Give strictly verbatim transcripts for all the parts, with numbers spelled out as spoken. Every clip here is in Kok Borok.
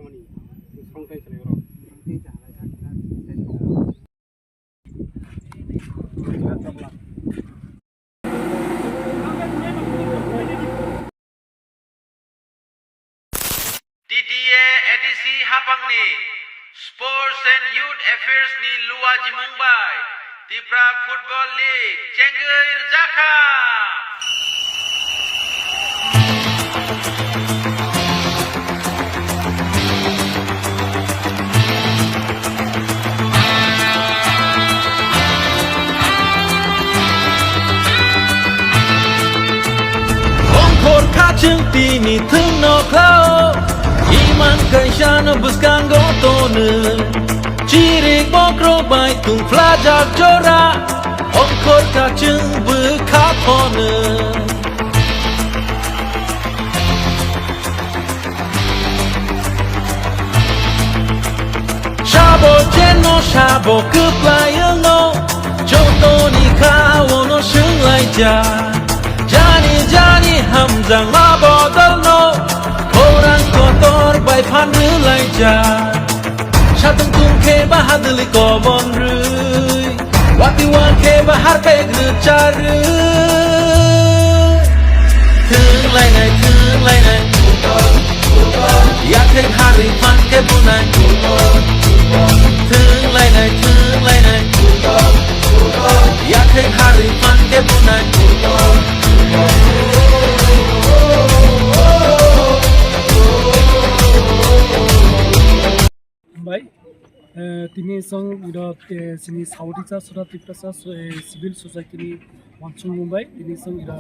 T T A A D C hapangni Sports and Youth Affairs ni luwa jimung bai Tipra Football League chengwi rwjakha. Ongkhor kachwng tini thwngno khlao, iman kaisano bwskango tono. Chirik bokrok bai tungphlajak jora, ongkhor kachwng bwkha phono. Sabo chenno sabo kwplai wngno, jotoni kha ono swnglaijak. Jani jani hamjakma bodolno, khorang kotor bai phan rwlaijak. Satung tungkhe bahadwlwi kobon rwi, wati wankhe bahar pek rwcharwi. Thwnglainai, thwnglainai, yakhek harwi phankhe bunai. Thwnglainai, thwnglainai, yakhek harwi phankhe bunai. Hambai. Eh, tini chwng iro, eh, chini South East Sora Tiprasa, so, eh, Civil Society ni wansukmung bai tini chwng iro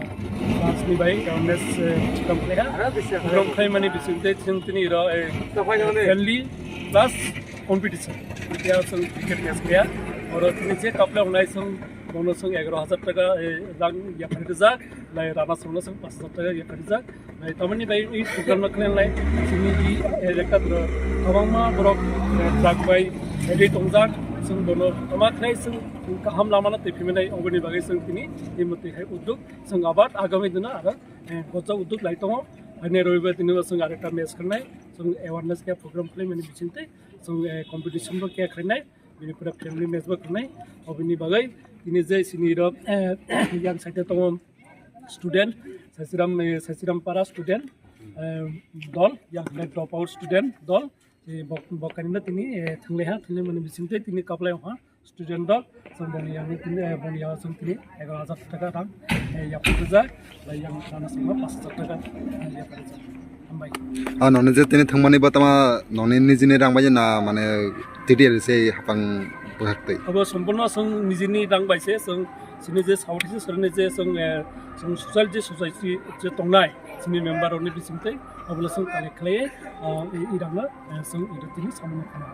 class ni bai awareness, eh, program khlaiha. Program khlaimani bisingtwi chwng tini iro, eh, friendly plus competition. Ya chwng cricket match khlaiha. Oro tini je kaplai wngnai chwng bono chwng egaroh hajar taka, eh, rang yapharwi rijak, lai rana chwngno chwng pash hajar taka yapharwi rijak. Lai tamani bai i program no khlai lai chini i, eh, elected kwbangma borok, eh, drug bai addict tongjak, chwng bono tama khlai chwng kaham lama no twi phimani oboni bagwi chwng tini i mwtwi hai udduk chwng abar agami dino aro, eh, gojak udduk lai tongo. Haini robibar dino chwng arekta match khlai chwng awareness khe program khlaimani bisingtwi chwng, eh, competition bo khe khlainai. Bini pura family match bo khnai. Obini bagwi tini je sini ro, eh, yang side tongo student, Sasiram, eh, Sasiram para student, eh, dol, yang side drop out student dol. Eh, bok-, bokani no tini, eh, thanglaiha, thanglai mani bisingtwi tini kaplai ha student dol. Chwng boni yang tini, eh, boni yang chwng tini egaroh hajar taka rang, eh, yapharwi rijak. Lai yang sana sima pash hajar taka, eh, yapharwi rijak. Hambai. Ah, noni je tini thangmani bo tama noni nijini rang bai na mane T T A A D C hapang bwkhaktwi. Abo sompurno chwng nijini rang bai se chwng chini je South East Sora ni je chwng, eh, chwng social je society je tongnai chini member rokni bisingtwi abo le chwng collect khlaiwi, ah, i, i rang no, eh, chwng i tini samung khana.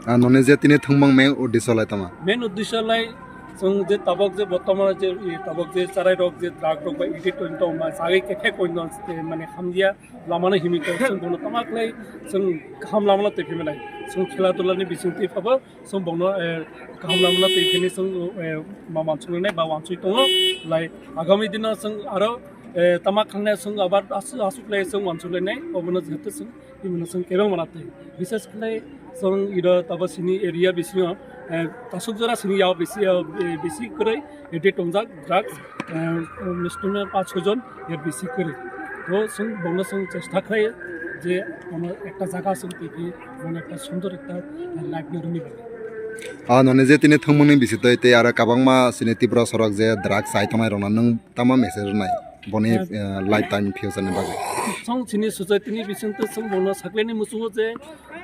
Ah, noni je tini thangmang main uddesho lai tama? Main uddesho lai chwng je tabok je bortomano je, i, tabok je charai rok je drug rok bai addict oi tong ma sagwi khe khe koi no, eh, mane hamya. Lamano himwi tong, chwng bono tama khlai, chwng kaham lamano twi phimani. Chwng khela dulani bisingtwi phabo, chwng bono, eh, kaham lamano twi phini chwng, eh, ma wansuknai ba wansui tongo. Lai agami dino chwng aro, eh, tama khangnai chwng abar asu-, aswk lai chwng wansuknai, obono jehetu chwng, imono chwng kebeng mana twi. Bises khlai chwng iro tabo sini area bisingo, eh, tasuk jora sini yao bisi, eh, bisi kwrwi. Addict tongjak drugs, eh, student panch chhoi jon er bisi kwrwi. To chwng bongno chwng chesta khlai je kono ekta jaga chwng twi khe bono ekta sundor ekta, eh, life ni romwi bagwi. Ah, noni je tini thwngmungni bisitwi tei aro kabangma chini Tripura sorok je drugs chai tongnai rokno nwng tamo message rwnai boni, eh, lifetime future ni bagwi? Chwng chini society ni bisingtwi chwng bongno saklaini muchungo je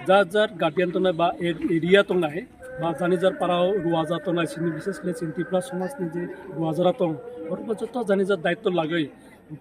jar jar guardian tongnai ba er-, area tongnai, ba jani jar para o ruaja tongnai, chini bises khe chini Tripura somaj ni je ruajara tong, borok bo joto jani jar daitto lagwi,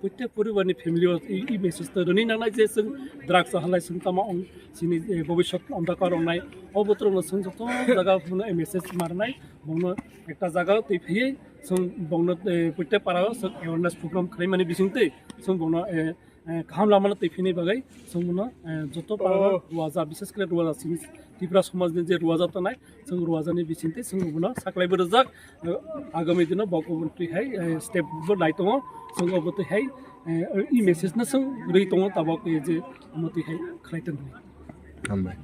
protek poribar ni family o i, i message to rwni nangnai je chwng drugs halai chwng tama ong, chini, eh, bobiswt ondhakar ongnai, o botorok no chwng joto jaga phano message ma rwnai, bongno ekta jaga o twi phaiwi chwng bongno, eh, protek para o chwng awareness program khlai mani bisingtwi chwng bongno, eh, eh, kaham lamano twi phini bagwi chwng bono, eh, joto para ruaja, bises khe ruaja chini Tripura somaj ni je ruaja tongnai, chwng ruaja ni bisingtwi chwng bono saklai bo rwjak, eh, agami dino bo kubun twi hai, eh, step bo nai tongo, chwng obo twi hai, eh, i message no chwng rwi tongo tabok, eh, je omo twi hai khlai tong. Hambai.